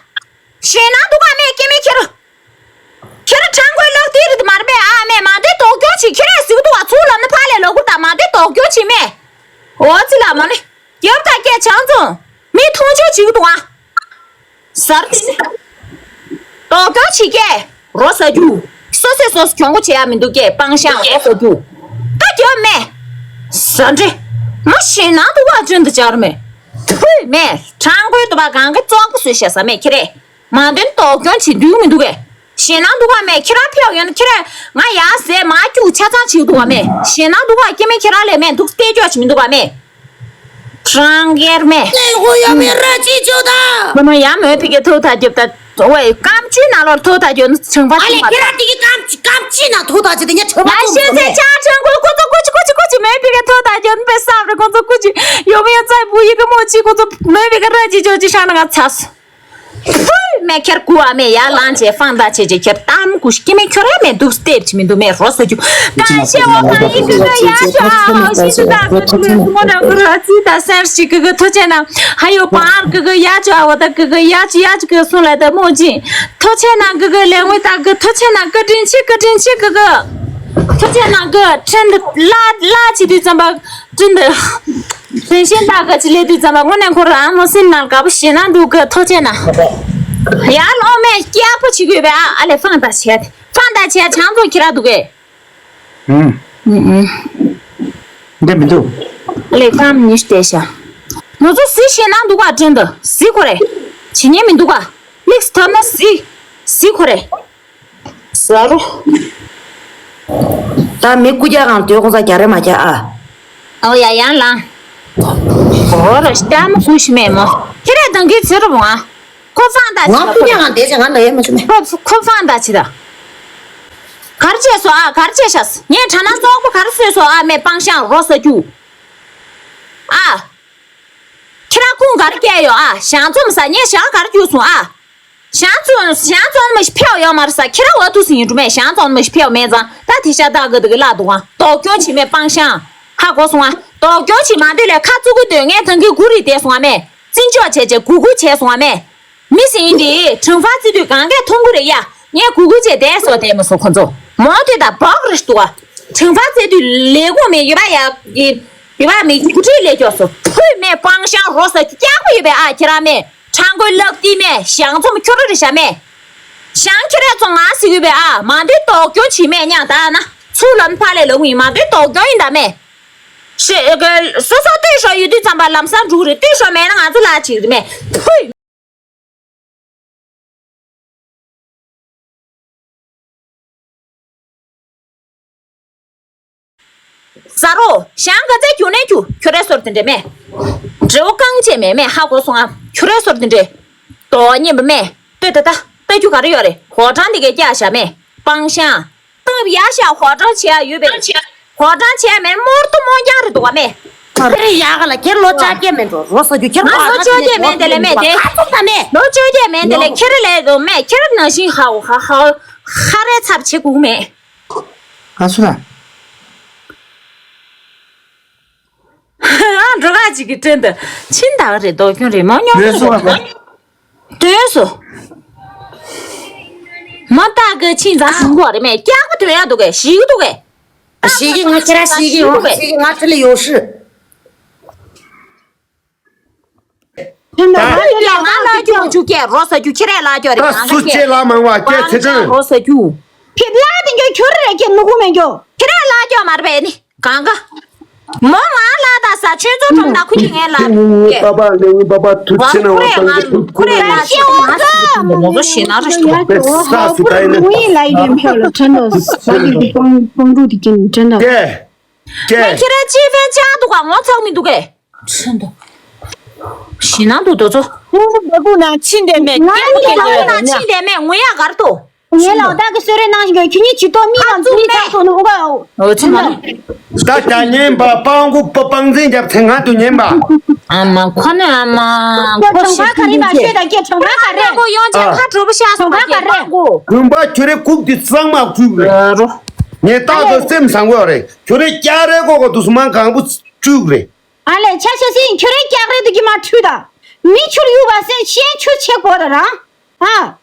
ཞེ་ན་འདུག་ག་མེད་སྐྱེ་མེད་ཁྱེད་རང་། ཁྱེད་རང་དྲང་པོའི་ལག་དེ་རེད་མ་རེད་པས་ཨ་མས་མ་དེ་དོགས་སྐྱོན་བྱེད་ཁྱེད་རང་ཟིག་འདུག་ག་ཚུར་ལབ་ན་ཕ་ལས་ལོག་གུར་དང་མ་དེ་དོགས་སྐྱོན་བྱེད་མེད། འོ་ཙི་ལ་མ་ནི། རྒྱབ་དང་སྐད་བྱང་བཙོང་། མི་མཐོང་ཆུང་བྱེད་ཀྱི་འདུག་ཨ། གསར་དེ་ནི། དོགས་སྐྱོན་བྱེད་ཀྱི། རོ་ཟ་རྒྱུ། སོ་སོས་སོ་སོ་གྱོང་པོ་བྱེད་ཡ་མི་འདུག་ཀྱེ་སྤང་ཤང་རོ་ཟ་རྒྱུ། ད་རྒྱབ་མེད། ཟ་འདྲེ། མ་ཤེས་ན་འདུག་ཨ་ཅོན་དུ་སྦྱར་མེད། ཐུས་མེད། དྲང་པོའི་འདུག་པ་གང་གི་བཙོག་པོ་བཟོས་ཤ་ཟ་མེད་ཁྱེད་རེད། མ་འདོན་དོགས་སྐྱོན་བྱེད་འདུག་མི་འདུག་གས། ཞེད་སྣང་འདུག་ག་མེད་ཁྱེད་རང་ཕེའུ་ཡོད་ན་ཁྱེད་རང་ང་ཡ་ཟས་མ་སྐྱུག་ཆ་ཚང་བྱེད་འདུག་ག་མེད། ཞེད་སྣང་འདུག་ག་སྐྱེ་མེད་ཁྱེད་རང་ལས་མེད་འདུག་སྟེ་སྐྱོ་བྱེད་མི་འདུག་ག་མེད། རང་སྒེར་མེད། ལས་འགོ་ཡོད་མེད་ར་ཅི་ཆོ་ད། ཁོ་ན་ཡ་མོས་ཕི་གེ་ཐོག་ཐག་རྒྱབ་ད་ཝེ་སྐམ་ཆུའི་ནང་ལོར་ཐོག་ཐག་རྒྱབ་ན་ཆང་པ་ཨ་ལས་ཆུང་བ་ཁྱེད་རང་དེ་གི་སྐམ་སྐམ་ཆུའི་ནང་ཐོག་ཐག་ཅི་དེ་ཉ་ཆོ་ང་བ་ཤེས་ཚེ་ཆ་ཆང་ཁོ་ཁོ་ཚོ་ཀུ་ཅི་ཀུ་ཅི་ཀུ་ཅི་མོས་ཕི་གེ་ཐོག་ཐག་རྒྱབ་ན་པེ་སབ་རེ་ཁོ་ཚོ་ཀུ་ཅི་ཡོ་མེ་ཡོ་ཙའི་བུ་ཡི་གེ་མོ་ཅི་ཁོ་ཚོ་མོས་ཕི་གེ་ར་ཅི་ཆོ་ཅི་ཧྲང་ན་ང་ཚ་སོ། ཕུལ་མེ་ཁྱེར་ཀུ་ཨ་མེ་ཡ་ལང་ཆེ་ཧྥང་ད་ཆེ་ཆེ་ཁྱེར་གཏམ་ཀུ་ཤི་ཀི་མེ་ཁྱོ་ར་མེ་དུག་སྟེར་ཆི་མི་དུ་མེ་རོ་ས་ཅུ་ཀ་ཤེ་བ་ཧ་ཡི་ཀི་ཀི་ཡ་ཅུ་ཨ་ཧ་ཤི་ཏུ་ད་ཀི་ཀི་ཀི་མོ་ན་ཀི་ར་ཙི་ད་སེར་ཤི་ཀི་ཀི་ཐོ་ཆེ་ན་ཧ་ཡོ་པར་ཀི་ཀི་ཡ་ཅུ་ཨ་བ་ད་ཀི་ཀི་ཡ་ཅུ་ཡ་ཅུ་ཀི་སུ་ལ་ད་མོ་ཅི་ཐོ་ཆེ་ན་ཀི་ཀི་ལེ་ངོ་ད་ཀི་ཐོ་ཆེ་ན་ཀི་དྲིན་ཆི་ཀི་དྲིན་ཆི་ཀི་ཀི་ཐོ་ཆེ་ན་ཀི་ཁྲེན་ལ་ལ་ཆི་དུ་ཙམ་པ། ཀྲིན་ཏུ། དྲིན་ཤེས་ལྟ་ག་ཅི་ལས་དུས་ཙམ་པ་དངོས་གནས་ཁོ་རང་མོ་སེམས་ནང་དགའ་པོ་ཞེད་སྣང་འདུག་གི་ཐོ་ཆེ་ན། ཡར་ལོག་མེད་སྐྱག་པོ་བྱེད་དགོས་པས་ཨ་ཨ་ལས་ཧྥང་ད་བྱས་ཧྥང་ད་བྱས་ཆང་ཚོ་ཁྱེར་ར་འདུག་གས། ཨུམ། ཨུམ་ཨུམ། འདྲ་མི་འདུག་ཨ་ལས་ཀམ་ཉི་ཤུ་དེ་ཤ། ང་ཚོ་གཟི་ཞེད་སྣང་འདུག་ག་ཀྲིན་ཏུ་གཟི་ཁོ་རེ། བྱེད་ཉན་མི་འདུག་ག་ལིགས་ཐོབ་ན་གཟི། གཟི་ཁོ་རེ། ཟ་རོ། ད་མི་རྐུ་རྒྱག་གང་དུས་ཁོང་ཚ་རྒྱ་རེ་མ་རྒྱག་ཨ། ཨོ་ཡ་ཡང་ལང་། ཨོ་ར་ཤ་མོ་ཀུ་ཤི་མེ་མོ། ཁྱེད་ར་དང་གི་ཚེ་རུ་བང་ཨ། ཁོ་ཧྥང་ད་ང་ཆི་རྐུ་རྒྱག་གང་དེ་ཚེ་ང་ལ་ཡེ་མ་ཆུ་མེ། ཁོ་ཁོ་ཧྥང་ད་ཆི་ད། གར་བྱས་སོ་ཨ་གར་བྱས་ཤ་ངས་དྲ་ན་སོག་པོ་གར་སོས་སོ་ཨ་མེ་སྤང་ཤང་རོ་ས་རྒྱུ། ཨ། ཁྱེད་ར་ཁུང་གར་སྐྱེས་ཡོ་ཨ་ཞང་ཚོམ་ས་ངས་ཞང་གར་རྒྱུ་སོང་ཨ། ཞང་ཚོང་ཞང་ཚོང་མི་ཕེའུ་ཡོད་མ་རེད་ས་ཁྱེད་རང་འོ་ཐུག་སི་ཡིན་འགྲོ་མེད་ཞང་ཚོང་མི་ཕེའུ་མེད་ཙང་ད་དེ་ཤ་སྟག་གི་དེ་གི་ལ་འདུག་ཨ་དོགས་སྐྱོན་བྱེད་མེད་སྤང་ཤང་ཧ་གོ་སོང་ཨ་དོགས་སྐྱོན་བྱེད་མ་འདོད་ལས་ཁ་བཙུགས་གི་འདོད་ངས་ཐང་གི་གུ་རི་བསྡད་སོང་ཨ་མེ་བརྩི་འཇོག་བྱས་བྱས་གུ་གུ་བྱས་སོང་ཨ་མེ་མི་སི་ཡིན་དེ་ཁྲང་ཧྥ་བརྩི་དུས་གང་གས་མཐོང་གི་རེད་ཡ་ངས་གུ་གུ་བྱས་བསྡད་སོ་བསྡད་མ་སོང་ཁོ་ཚོ་མོ་དེ་ད་བག་རེ་འདུག་ཨ་ཁྲང་ཧྥ་བརྩི་དུས་ལས་ཁུངས་མེད་ཡོད་པ་ཡ་ཡོད་པ་མེད་གུ་ཁྲིད་ལས་སྐྱོ་སོ་ཕུད་མེད་སྤང་ཤང་རོ་ས་སྐྱག་པ་ཡོད་པས་ཨ་ཁྱེད་རང་མེད། ཁྲང་ཀོའི་ལག་ཏི་མེ་ཞང་ཚོམ་ཁྱོ་ར་རི་ཤ་མེ། ཞང་ཁྱེད་ར་ཚོ་ང་ཟི་གུ་བེ་ཨ་མ་འདི་དོག་སྐྱོ་ཆི་མེ་ཉང་ད་ན་ཚུ་ལམ་ཕ་ལེ་ལ་ཝི་མ་འདི་དོག་སྐྱོ་ཡིན་ད་མེ། ཤེ་ག་སོ་སོ་ལྟོས་ཤོ་ཡོད་དུས་ཙམ་པ་ལམ་སང་འགྲུག་རེ་ལྟོས་ཤོ་མེད་ན་ང་ཚོ་ལ་ཅིག་རེ་མེ་ཕུ། ཟ་རོ། ཞང་ག་ཚད་རྒྱུ་ནས་རྒྱུ་ཁྱོད་རའི་སོར་དེ་འདྲས་མེད། འབྲེའུ་རྐང་བཅད་མེད་མེད་ཧ་གོ་སོང་ཨ་ཁྱོད་རའི་སོར་དེ་འདྲས། དོ་ཉན་པ་མེད། ལྟོས་ད་ད་ལྟ་རྒྱུ་ག་རེ་ཡོད་རེད་ཧོ་ཀྲང་དེ་གས་སྐྱག་ཤ་མེད་སྤང་ཤང་། སྟབས་ཡག་ཤ་ཧོ་ཀྲང་བྱེད་ཡ་ཡོད་པས། ཧོ་ཀྲང་བྱེད་ཡ་མེད་རྨོར་ཏོ་རྨོ་རྐྱང་རེད་འདུག་བ་མེད། ཁྱེད་རེ་ཡག་ག་ལ་ཁྱེད་ལོ་བཅོ་བརྒྱད་མེད་འགྲོ་རོ་ས་རྒྱུ་ཁྱེད་ང་ལོ་བཅོ་བརྒྱད་མེད་དེ་ལས་མེད་དེ། ལོ་བཅོ་བརྒྱད་མེད་དེ་ལས་ཁྱེད་རེ་ལས་དོ་མེད་ཁྱེད་རེ་ནང་བཞིན་ཧ་ཧ་ཧ་ཧ་རེ་ཚབ་བྱེད་དགོས་མེད། ཨ་སུ་ལ། ཨ་འགྲོ་ག་ཅིག་གི་དྲན་དུ་ཕྱིན་ད་རེད་དོ་ཁྱོད་རེད་མོ་ཉོ་རེད་སོ། དོན་སོ། མ་ཏག་གི་ཕྱིན་ཙང་ཞུ་གོ་རེད་མེད་སྐྱག་པ་དོན་ཡག་འདུག་གས་ཞིག་འདུག་གས། ཞིག་གི་ང་ཁྱེད་ར་ཞིག་གི་ཡོང་ཞིག་གི་ང་ཁྲི་ལ་ཡོད་ཤི། ང་ལ་ ཀྱོ་མ་བཅུག་ཀྱེ་རོ་ཟ་རྒྱུ་ཁྱེད་རས་ལ་ཀྱོ་རེད། ད་གང་སུ་ག་ཅེ་ལ་མང་བ་ཀྱེ་ཚེ་ཁྲང་། རོ་ཟ་རྒྱུ། ཕེབས་ལ་དེ་ཀྱོ་ཁྱོད་རེད་ཀྱེ་ནུ་གུ་མེད་ཀྱོ་ཁྱེད་རས་ལ་ཀྱོ་མར་བས་ནི་གང་ག་མོ་ང་ལ་ད་ས་ཆོས་ཚོ་གྲོང་ན་ཁུ་ཅི་ངས་ལ་ཀྱེ། པ་པ་ལེ་བུ་པ་པ་ཐུ་ཆེ་ན་བ་ཁུ་རེ་ང་ཁུ་རེ་ལ་ཤེ་བ་ག་མོ་ཟོ་ཤེ་ན་རེ་ཤེ་བ། ས་སུ་ད་ཡིན་ན། ངུ་ཡིན་ལ་ཡི་དེ་ཕྱོགས་ལ་ཁྲན་ཏོ་ས་ཡི་གི་པང་པང་ཀྲུ་དེ་ཀྱེ་ཁྲན་ཏོ། ཀྱེ། ཀྱེ། ཁྱེད་རང་ཅི་ཕན་ཅང་འདུག་ག་ངོ་ཚ་མི་འདུག་གས། ཤི་ན་འདུག་དོ་ཚོ། ཁོང་ཚོ་ཕ་ཁུག་ནང་ཕྱིན་བསྡད་མེད། ང་ཁྱེད་ཁུག་ནང་ཕྱིན་བསྡད་མེད་ངུ་ཡག་གར་དོ། ངའི་ལག་རྟགས་ཀྱི་གསོལ་རས་གནང་བཞིན་ཡོད། ཁྱོད་ཉིད་ཇུས་གཏོགས་མི་ལ་ཁ་བཙུམ་མི་མེད། ཚང་ཐོག་ནས་ཨོ་ག་ཨོ། ཨོ་ཚེ་མ། ད་ད་ཉན་པ་སྤང་གུ་པ་སྤང་འཛིན་རྒྱབ་ཚེ་ང་དུ་ཉན་པ། ཨ་མ་ཁོ་ནས་ཨ་མ་ཁོ་ཁྲོང་ཁ་ག་རེ་མ་ཤོད་ད་ཀྱེ་ཁྲོང་ཁ་ག་རེ། ཁོ་ཡོང་ཅེ་ཨ། ཁ་གྲོ་པོ་ཤ་སོང་ཁྲོང་ཁ་ག་རེ། སྤང་གུ། དགོན་པ་ཁྱོད་རེ་ཁུག་དུ་གཙང་མ་བཅུག་རེད། ཨ་རོ། ངས་རྟག་ཏུ་སེམས་བཟང་གོ་རེད། ཁྱོད་རེ་སྐྱག་རེ་ཀོ་ཀོ་དུ་སུ་མ་གང་བུ་བཅུག་རེད། ཨ་ལས་ཆ་ཤ་སིན་ཁྱོད་རའི་སྐྱག་རེ་དུ་གི་མ་འཁྲུད་ད། མི་ཆུར་གཡུག་པ་སེན་ཤེན་ཆུ་ཆེ་གོ་ད་རང་ཨ།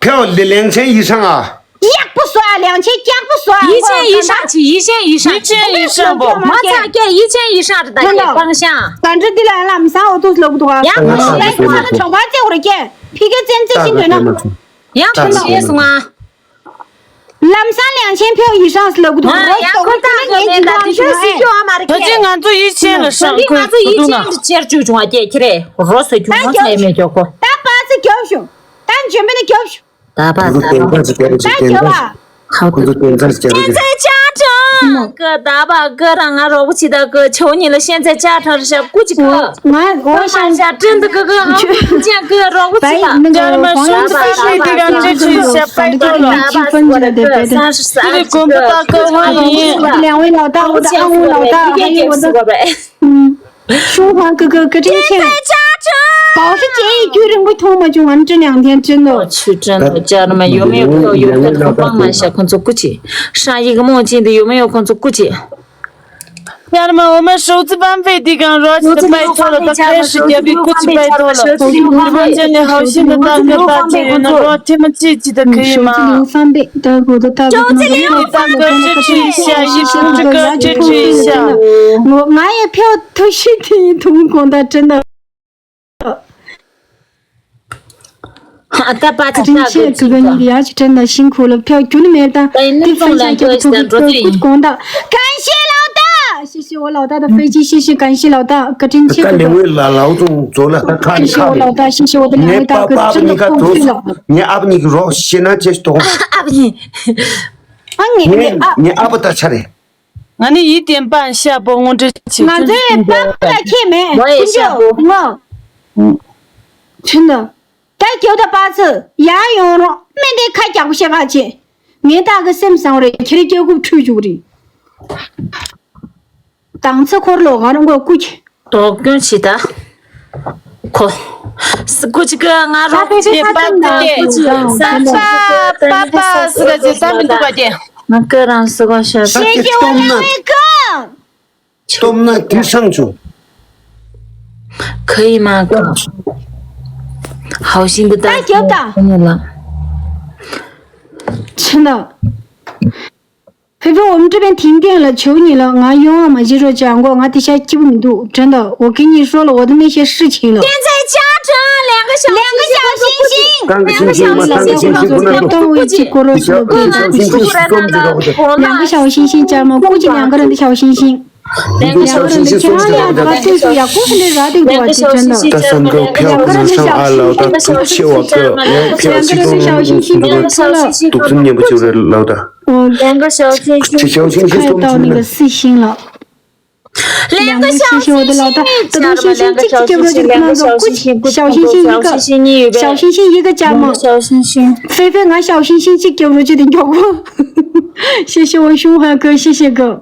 ཕེའོ་ལི་ལེང་ཆེན་ཡི་ཤང་ཨ། ཡག་པོ་བཟོ་ཨ་ལེང་ཆེན་སྐྱག་པོ་བཟོ་ཨ། ཡི་ཆེན་ཡི་ཤང་ཆི་ཡི་ཆེན་ཡི་ཤང་ཡི་ཆེན་ཡི་ཤང་པོ་མ་ཚ་སྐྱེ་ཡི་ཆེན་ཡི་ཤང་རེད་ད་ཀྱེ་སྤང་ཤང་། ད་འདྲ་འདི་ལ་ལམ་སང་འོ་ཐུག་ལོག་འདུག་ཨ། ཡང་ཁོ་ཤི་ཡས་སོང་ཨ། གྲོགས་པ་ཚེ་འོ་རེ་ཀྱེ་ཕི་ཀེ་ཙན་ཙེ་ཤིན་འདོད་ན། ཡང་ཁོ་ཤི་ཡས་སོང་ཨ། ལམ་སང་ལེང་ཆེན་ཕེའུ་ཡི་ཧྲང་སི་ལབ་གི་འདུག་ང་རོ་ཡང་ཁོ་ཏང་ཁོ་མེད་ད་དེ་ཤོད་སྲིད་རྒྱུ་ཨ་མ་རེད་ད་ཅི་ཁྱེད། ང་ཚོ་ཡི་ཆེན་ལ་ཧྲང་ཁོས་ང་ཚོ་ཡི་ཆེན་དུ་ཅེར་བཅུག་བྱུང་བ་ཀྱེ་ཁྱེད་རེད་རོ་ཟེར་རྒྱུ་ང་ཚོ་ཡི་མེད་ཀྱོ་ཁོ། ད་པ་སི་རྒྱོབ་ཤོག་ད་འཇོན་པ་ནི་རྒྱོབ་ཤོག་ད་པ་ད་པ་ད་རྒྱོབ་ཨ། ཁོ་ཚོ་བསྟན་རྩ་ཞིག་བསྐྱལ་རོགས་བྱེད། བསྟན་རྩ་བསྐྱལ་རོགས་བྱེད། ཀི་ད་པ་ཀི་རང་ང་རོགས་པ་བྱེད་ད་ཀི་ཆོ་ཉིད་ལ་བཤད་ཚེ་ཅག་ཐར་ཞབས་སྐུ་གཅིག་ཀི། ང་ང་ཤ་ཤ་ཀྲིན་དུ་ཀི་ཀི་ཧང་ཀི་ཅན་ཀི་རོགས་པ་བྱེད་ད། ཀརྨ་ཤོང་ཚེ་ཤེས་དེ་ག་ཅི་ཅི་ཞབས་པད་ཏོ་ལ། དེ་རེ་དགོན་པ་ད་ཀི་ཧང་ཡིན། ལེང་བའི་ལག་ད་འོ་ད་ཨ་འོ་ལག་ད་ཧ་ཡི་འོ་ད། ཤུང་ཧང་ཀི་ཀི་ཀི་ཀྲིན་ཆེན། པའོ་ཧྲི་ཅེ་ཡི་རྒྱུད་རིང་པོ་མཐོང་མ་བྱུང་ང་ནི་ཀྲིན་ཡང་ཐན་ཀྲིན་ནོ། ཆུ་ཀྲིན་ནོ་ཅར་མ་ཡོད་མེད་ཁོ་ཡོད་ཀི་ཐོང་པང་མ་ཤ་ཁོ་ཚོ་སྐུ་ཅི། ཧྲང་ཡིག་མོ་ཅིན་དུ་ཡོད་མེད་ཡོད་ཁོ་ཚོ་སྐུ་ཅི། ཡར་མ་འོ་མ་ཧྲོ་ཙི་པམ་ཕེ་དི་གང་རོ་ཅི་ཏི་པའི་ཐོ་ལ་ད་ཁེ་ཤི་རྒྱབ་པའི་སྐུ་ཅི་པའི་ཐོ་ལ། དི་པན་ཅན་ནི་ཧའོ་ཤིན་དི་ད་ཁེ་ད་ཅི་ཡོད་ན་རོ་ཐི་མ་ཅི་ཅི་ད་ཁེ་ཡོད་མ། ཧྲོ་ཙི་ལིང་སམ་པེ་ད་གོ་ད་ད་གོ་ད་ད་ཁེ་ཤི་ཅི་ཤ་ཡི་ཤུ་ཅི་ཀ་ཅི་ཅི་ཤ། ང་ཡི་ཕེའུ་ཐུ་ཤི་ཐི་ཐུང་གོང་ད་ཅི་ན། ཨ་ད་པ་ཚ་ཀྲིན་ཆེ་ཀི་ག་ཉི་རི་ཡ་ཅི་ཀྲན་ད་ཤིང་ཁོ་ལ་ཕེའུ་ཀྱུ་ནི་མེར་ད་ཏི་ཕན་ཤ་ཀྱ་ཀི་ཐོ་ཀི་ཀུ་ཀུ་གོང་ད་གན་ཤེ་ལའོ་ད་ཤི་ཤི་འོ་ལའོ་ད་ད་ཕེ་ཅི་ཤི་ཤི་གན་ཤེ་ལའོ་ད་ཀ་ཀྲིན་ཆེ་ཀི་ད་ལེ་ཝེ་ལ་ལའོ་ཙོང་ཙོ་ལ་ད་ཁ་ཤི་ཤི་འོ་ལའོ་ད་ཤི་ཤི་འོ་ད་ལེ་ཝེ་ད་ཀི་ཀྲིན་ད་ཁོང་ཤི་ལ། ངའི་ཨ་ཕ་གཉིས་ཀྱི་རོགས་ཤེ་ན་ཅེས་ཏོ། ཨ་ཕ་གཉིས། ཨ་ངའི་ངའི་ཨ་ངའི་ཨ་ཕ་ད་ཆ་རེད། ང་ནི་ཡིད་བརྟན་པ་ཤ་པོ་དངོས་འབྲེལ་བྱེད། ང་ཚོའི་པ་ལ་ཁྱེད་མེད་ཀུན་སྤྱོད་ངོ་། ཕྱིན་ནོ། ད་རྒྱབ་ད་པ་ཚོ་ཡར་ཡོང་རོགས་སྨན་དེ་ཁ་རྒྱག་པོ་བཤད་ཁ་ཆེ། ངས་ད་གི་སེམས་བཟང་རེད་ཁྱེད་རི་སྐྱོ་གུབ་ཁྲུས་བཅུག་རེད། དང་ཚེ་འཁོར་ལོ་ག་རུ་མགོ་སྐུ་ཆེ། དོགས་སྐྱོན་བྱེད་ད། ཁོ། སྐུ་ཅི་ཀ་ང་རོགས་ཀྱི་པ་ཏི་ཏེ། ས་པ་པ་པ་སི་ཀ་ཅི་ས་མི་འདུག་ག་ཀྱེ། ང་ཀ་རང་སི་ཀ་ཤ་ས་ཀྱི་སྟོབས་ན། སྟོབས་ན་དུས་སང་ཆུ། ཁ་ཡི་མ་ཀ་ཧའོ་ཤིན་དུ་ད་ད་རྒྱབ་ད། ཉེ་ལ། ཕྱི་ན། ཕེ་ཕེ་འོམ་ཀྲི་པན་ཐིང་ཀེན་ལ་ཆོ་ཉི་ལ་ང་ཡོང་བ་མ་བཞི་རོ་ཅང་གོ་ང་དེ་ཤ་སྐྱིད་པོ་མི་འདུག་དྲན་ད་འོ་ཀེ་ཉི་ཧྲོ་ལ་འོ་དེ་ནས་ཤ་ཧྲི་ཆིང་ལ། 现在家政两个小星星，两个小星星，两个小星星，ཏང་གི་ཤིང་ཤིང་མ་ཏང་གི་ཤིང་ཤིང་ཁོ་ན་ཏོ། ཏོ་འོ་ཅི་ཀོ་རོ་ཤི་ལོ་ཀེ་ཤིང་ཤིང་ཀོ་རོ་ཤི་ལོ་ཀེ། 两个小星星 ཅང་མ་ཀུ་ཅི་两个人的小星星། 两个小星星 ཁྱེད་རང་ལ་ང་ཚོས་ཡག་པོ་ཞིག་འདྲ་རག་འདུག་ཏོ་བ་ཅི་དྲན་ད། ད་སང་གོ་ཁྱེད་ཀོ་ན་ཤང་ཨ་ལའོ་ད་ཐུགས་ཆེ་བ་ཀོ་ཡང་ཁྱེད་ཀོ་ཅི་ཀོ་ན་ཤང་ཨ་ལའོ་ད་ཐུགས་ཆེ་བ་ཀོ། 两个小星星，两个小星星， ཅི་ཤང་ཤིང་ཤིང་ཏོ་ནི་ག་སི་ཤིང་ལ། 两个小星星， ཤིང་ཤིང་འོ་དེ་ལ་ད་ད་དུང་ཤིང་ཤིང་གཅིག་གཅིག་རྒྱབ་རོགས་ཀྱི་ཁོ་ན་ཚོ་ཀུ་ཤིང་ཤིང་ཡི་ག་ཤིང་ཤིང་ཡི་ག་ཅག་མ། ཤིང་ཤིང་ཡི་ག་ཅག་མ། ཤིང་ཤིང་ཕེ་ཕེ་ང་ཤིང་ཤིང་གཅིག་རྒྱབ་རོགས་ཀྱི་དེ་མགྱོགས་པོ། ཤིང་ཤིང་འོ་ཤུང་ཧ་གི་ཤིང་ཤིང་གི།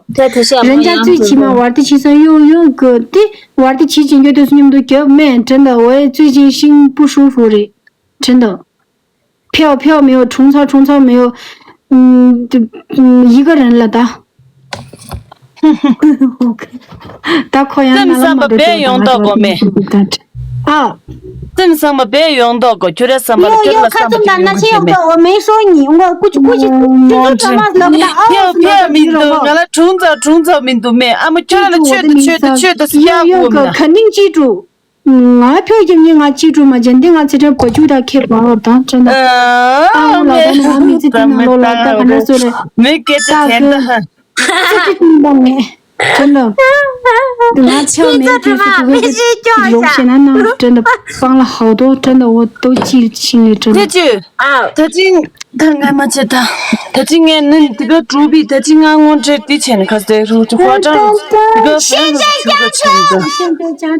人家最起码玩的起身用用个的，玩的起身就都是你们都叫慢，真的，我也最近心不舒服的，真的。 票票没有，虫草虫草没有，嗯，就嗯一个人了的。ད་ཁོ་ཡང་སེམས་བསམ་པ་བས་ཡོང་མདོག་གོ་མེད། ཨ། སེམས་བསམ་པ་བས་ཡོང་མདོག་གོ་ཁྱོད་ར་བསམ་པ་ལ་ཁྱོད་ལ་བསམ་པ་ཁྱོད་ཡོང་ཁ་ཙམ་ད་ན་ཆེ་ཡོང་ད་འོ་མེད་སོ་ཉི་འོ་ཀུ་ཅི་ཀུ་ཅི་ཏི་ཏི་ཏི་མ་ལབ་ད་ཨ་ཕྱོགས་ཕྱོགས་མི་འདུག་ང་ལ་དྲུང་ཚོགས་དྲུང་ཚོགས་མི་འདུག་མེད་ཨ་མ་ཁྱོད་ལ་ཆོས་དང་ཆོས་དང་ཆོས་དང་སུ་ཡག་གོ་མིན་ན། 肯定记住 ང་ཕྱོགས་ཀྱི་མི་ང་ཅི་གྲུ་མ་ཅན་འདི་ང་ཚེ་ཕྲན་བ་ཅུ་ད་ཁེ་བ་བ་དང་ཅན་ད། ཨ་ལ་ད་ནི་ང་མི་ཚེ་ཐུན་ན་ལོ་ལ་ད་ག་ན་སོ་རེ། མི་སྐད་ཆ་དེ་འདྲ། ཅི་ཅི་ཐུན་པ་མེད། ཅན་ད། ང་ཚེ་བ་མེད་དུས་སུ་དུ་བས་ཡོང་ཤེ་ན་ན་ཅན་ད་སྤང་ལ་ཧའོ་ཏོ་ཅན་ད་འོ་ཏོ་ཅི་ཤིང་ལེ་ཅན་ད། ཐེ་ཅུ། ད་ཅི་ད་ང་མ་ཆེ་ད། ད་ཅི་ངས་ནི་དེ་ག་གྲུ་བི་ད་ཅི་ང་སྔོན་ཁྲལ་དེ་བྱས་ནས་ཁ་སེ་རུ་ཅུ་ཧོ་ཀྲང་དེ་ག་ཧྥན་རུ་ཅུ་ག་ཆེན་ད།